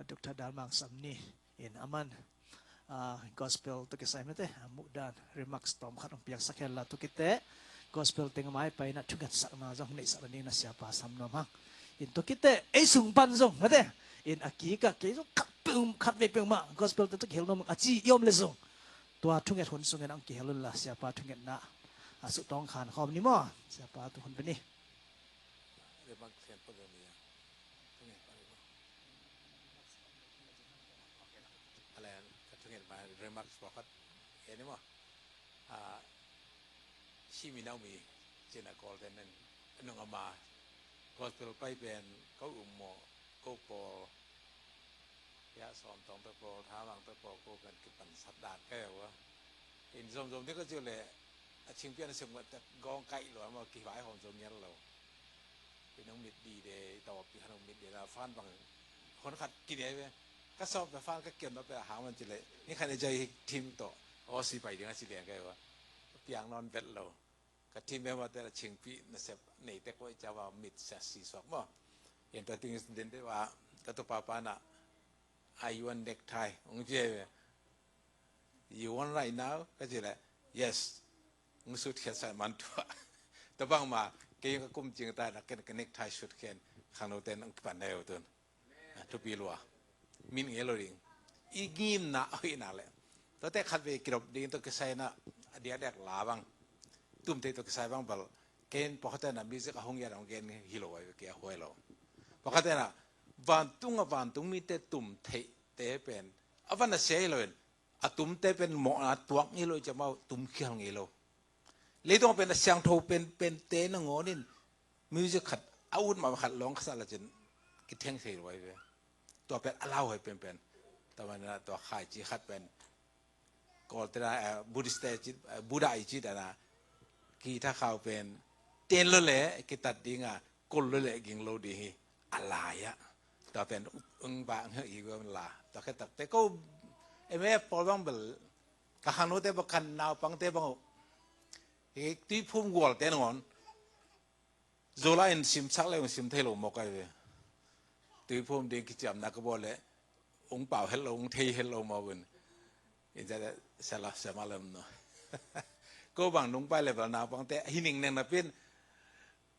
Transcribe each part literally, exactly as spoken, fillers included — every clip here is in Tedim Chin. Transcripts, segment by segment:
Doctor Dal Mang Sam Ni in aman, ah, gospel tawh kisai mate, ah, muhdan remarks tawm khat hong piaksak hen la, tua khit teh gospel teng a mai paina thungetsakna zong neihsak nading na siapa sam nuam hang. In tua khit teh ei sung pan zong mate, in a kik ah kei zong khat peuh, khat vei peuhmah gospel tawh kihel nuam hang a ci i om leh zong, tua thunget hun sungin hong kihel un la, siapa thungetna a suhtawng khan khawm ni maw? Siapa tung hun pe ni. Remarks khen peuh ni a. Thunget peuh ni maw? A le, ka thunget ma remarks pawlkhat khen ni maw? Ah, Simi Naomi cih a Kawlte nen nung ama gospel pai pen ko um maw, ko pawl, ya sawm tawng te pawl, tha mang te pawl, ko kan kipan sat dan ka hi ua. In zomzom te ka ciu le a chingpian a sem ngat tak gawng kaih lo ama kivaihawm zo ngial lo. In hong mit dide, i tawpi khan hong mit dide, a fan bang hon khat kine ve. Ka sawm pe fan ka kiam na pe a hang man ci le, ni khan e jai hik thim tawh Aussie pai ding a ci liang ka hi ua. Piang nawn vet lo. Ka team member te la chingpih nasep nei tek uh i ciang va mit sia si suak maw. Yen tua ting den te va ka tu papa na, "I want necktie." Ong ci ve. "You want right now?" Ka ci le, "Yes." Ong sut khian sa man tua. Tua bang ma kei ka kum cing ta na ken ka necktie sut khian khang lo ten ong kipan na yo tun. Ah, thupi lua. Min ngei lo ding. I ngimna a hoihna le. Tuate khat vei kidop ding tawh kisai na a diakdiak la bang. Tumtei tawh kisai bang bal. Ken pawlkhat na music a hong yan hong gen hi lo ai ke a huai lo. Pawlkhat na vantung a vantung mite tum theih te pen. A van a sia hi lo in. A tumte pen mawhna tuak ngei lo i ciang mau tum khial ngei lo. Leitung pen a siangtho pen, pen te na ngawnin music khat a ut mah khat lawng khat sa la cin kitheng thei lo ai ve. Tua pen a lau hoi pen pen. Tua man na tua khai ci khat pen. Kawlte na, eh, Buddhist te ci, eh, Buddha i ci dana. Ki tha khau pen. Ten lo le, kitat ding a, kol lo le, ging lo ding hi. A lai a. Tua pen, ung ba, ung hi, ung la. Tua khe tak te ko, M F pawl bang bel. Ka khang no te ba kan nau pang te bang. Hi tui phum gual te ngon. Zola in simsak le ung sim thei lo mawk ai ve. Tuiphum ding kiciamna ka bawl le ung pau het lo, ung thei het lo mawk un. In za sala sama lem no. Ko bang nung pai le bal naupangte hi ning neng na pin.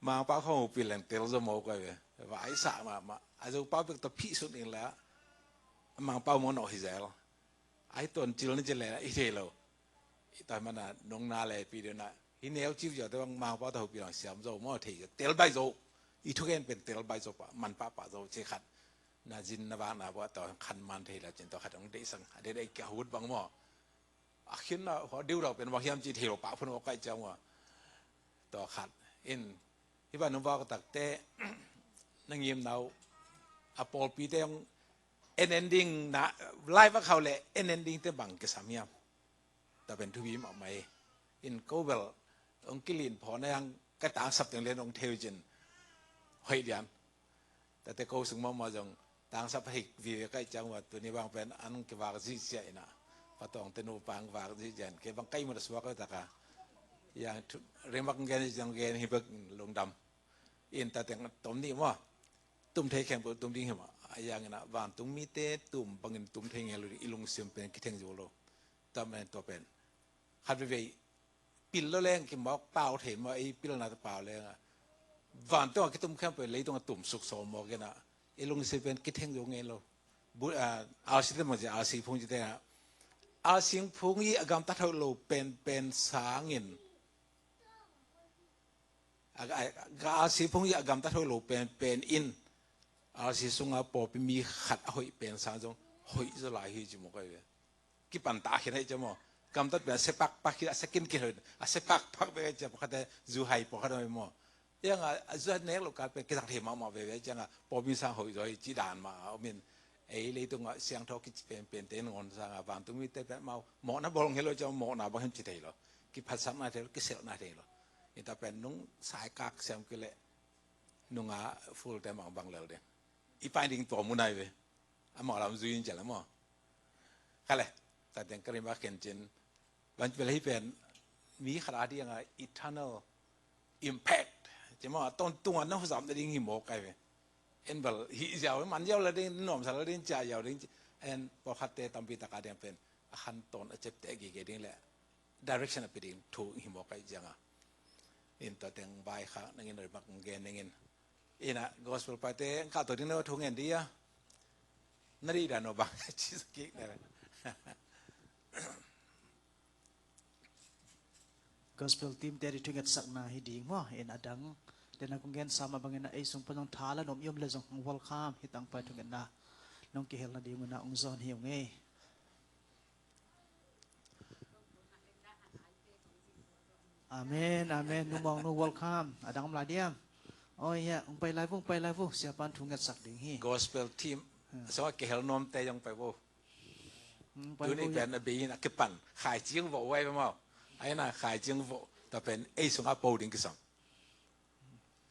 Mangpau khong pi leng tel zo mawk ai ve. Vai sa ma ma. A zo pau pek to phi sut ning la. Mangpau mo no hi zel. Ai ton cil ni cil le i thei lo. I tai mana nong na le pi de na. Hi neu ciu ciu te bang Mangpau ta hu pi lang siam zo mo thei tel bai zo. I thugen pen tel bai zo pa man pa pa zo ci khat. Na zin na bang na bua to khan man thei la cin to khat ong dei sang. A dei dei kia hut bang mo. A khin na ho diu dau pen bang hiam ci thei lo pa phun o kai ciang wa. To khat in hi ba nu ba ka tak te na ngim nau a pawlpi te ong en ending na lai va khau le en ending te bang kisam hiam. Ta pen thupi mahmah hi. In ko bel ong kilin phaw na yang ka tangsap teng le nong theu cin hoih lian. Tate ko sung mahmah zong tangsap hik vive kai ciang ua tuni bang pen an kivak zihziah ina. Patawng te nu pang vak zihziah in kei bang kai mut a suak taka. Yang thu, remak gen zong gen hi bek lungdam. In ta teng tom ni maw. Tum thei khempeuh tum ding hi maw. A yang ina vantung mite tum bangin tum thei ngei lo ding i lungsim pen kitheng zo lo. Tam en tua pen. Khat veve pil lo leng ki mawk pau thei maw, ei pilna te pau leng a. Vantung a kitum khempeuh leitung a tum suk saw mawk ina. I lungsim pen kitheng zo ngei lo. Bu, a, R C te maw ci, R C phung ci te a. R C phung i a gamtat hoih lo pen, pen sangin. A, a, a, R C phung i a gamtat hoih lo pen, pen in. R C sunga pawlpi mi khat a hoih pen sang zong hoih zo lai hi ci mawk ai ve. Kipan ta khin hei ciam aw. Gamtat pen a se pakpak hi a se kinkin hoih a se pakpak bek hei ciam pawlkhat te zu hai pawlkhat hoih maw. Iang a zu hai nek lo kal pen kizang thei mahmah veve ciang a pawlpi sang hoih zaw hi ci dan mah a om in. Ei leitung a siangtho kici penpen te nangawn sang a vantung mite pen mau mawhna bawl ngei lo ciam mawhna bang hiam ci thei lo. Kiphatsakna thei lo, kiselhna thei lo. Ita pen nung saikak siam kile nunga full te mang bang lel ding. I pai ding tua munai ve. Amau lam zui in ciam le maw. Kha le, ta teng ka rim a khen cin. Ban pia le hi pen mi khat a diang a eternal impact. Ci maw, a tawntung a na huzam na ding hi mawk ai ve. En bel hih ziau man ziau la ding, nuamsa la ding, ciah ziau ding. En pawlkhatte tampi tak a ding pen a khantawn a ciapteh gige ding le direction a pia ding thu hi mawk ahih cianga. In tua teng vai kha nangin a rimak gen nangin. Ina gospel paite ang kah tua ding na thu ngen dia. Na dih dan no bang ci sa kik na. Gospel team te di thu ngetsakna hi ding maw, in a dang. Tena kong gen sama bangin a ei sung pan zong tha la nuam i om le zong hong welcome hi tang pai thu ngetna. Nong kihelna ding una ong zon hi ong ei. Amen, amen. Nu Mawng Nu welcome. A dang om lai diam? Oh, yeah. Ong pai lai vo, ong pai lai vo. Siapan thu ngetsak ding hi. Gospel team. Hmm. So, a kihel nuam te zong pai vo. Hmm, pai vo, yeah. Tuni pen a bei in a kipan. Khai cing vo wai vo mau. Ai na khai cing vo. Ta pen ei sung a po ding kisam.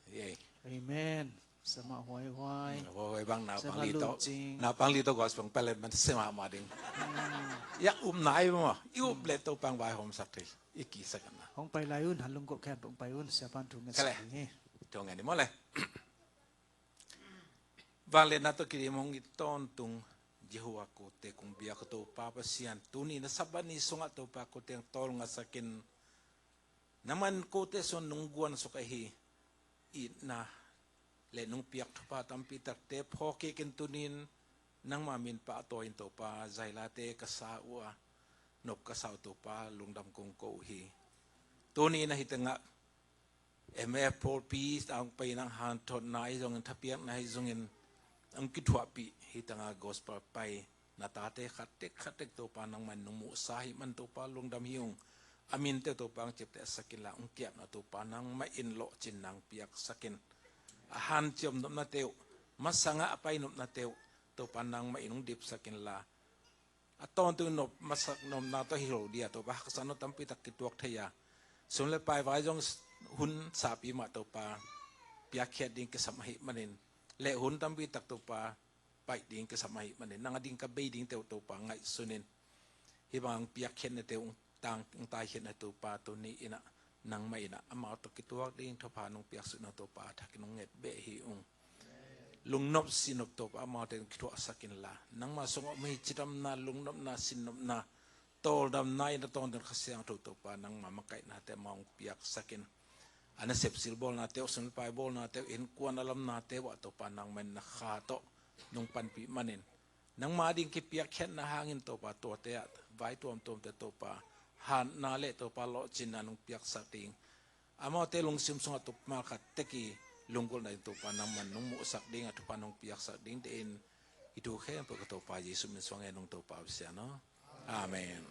Yei. Amen. Sama huai huai. Hmm, huai huai bang na pang li to. Na pang li to gospel pale man sama ma ding. Hmm. Ya um nai vo mau. I up le to pang vai hom sak thei. I ki sak na. Hong pai lai un, han lung ko khen hong pai un, siapan thu ngetsak ding hi. Thu ngen ni maw le. Vangliatna tawh kidim hong it tawntung Jehovah kote kong biak Topa Pasian, tuni na Sabbath ni sungah Topa kote ang tawlngasak in, nangman kote sung nung guansuk ahi itna le nung piak thupha tampi takte phawk kik in tunin nangma min pahtawi in Topa zailate ka sa uh a, nop ka sa uh Topa lungdam kong ko uh hi. Tuni na hi tengah M F pawlpi ang pai nang hanthotna hi zongin, thapiakna hi zongin, ang kithuahpih hi tanga gospel pai na tate khattek khattek Topa nangmah in nung muhsa hi man Topa lungdam hi ung. A minte Topa ang ciapteh sakin la, ang kiapna Topa nangmah in lawhcin nang piak sakin, a hanciam nopna teuh, masanga a pai nopna teuh Topa nangmah in ung dip sakin la, a tawntung nop masak nopna tawh hi lo dia Topa haksa nop tampi tak kituak thei a, sum le pai vai zong hun sapi mah Topa piakkhiat ding kisam ahih manin, le hun tampi tak Topa paih ding kisam ahih manin, nang a ding ka bei ding teuh Topa ngaihsun in, hih bang ang piakkhiatna teuh, ang taikhiatna Topa tuni inah nangmah inah amau tawh kituak ding thupha nung piaksuk na Topa thakin nung nget beh hi ung. Lungnop sinnop Topa amaute kithuahsak inla, nangma sungah om hi cidamna, lungnopna, sinnopna, tawldamna in a tawntung Kha Siangtho Topa nangma makaihnate amau hong piaksak in, a nasep silbawlnate uh, sum le pai bawlnate uh, innkuan a lamnate uh ah Topa nangma in na Kha tawh nung panpih manin, nangma ding kipiakkhiatna hangin Topa tuate ah vai tuamtuamte Topa hatna le Topa lawhcinna nung piaksak ding, amaute lungsim sungah Topa khat tek i lunggulhna in Topa nangman nung muhsak ding a thupha nung piaksak ding deih in, i thu khempeuh ka Topa Jesuh min suang e nung Topa Pasian aw. Amen.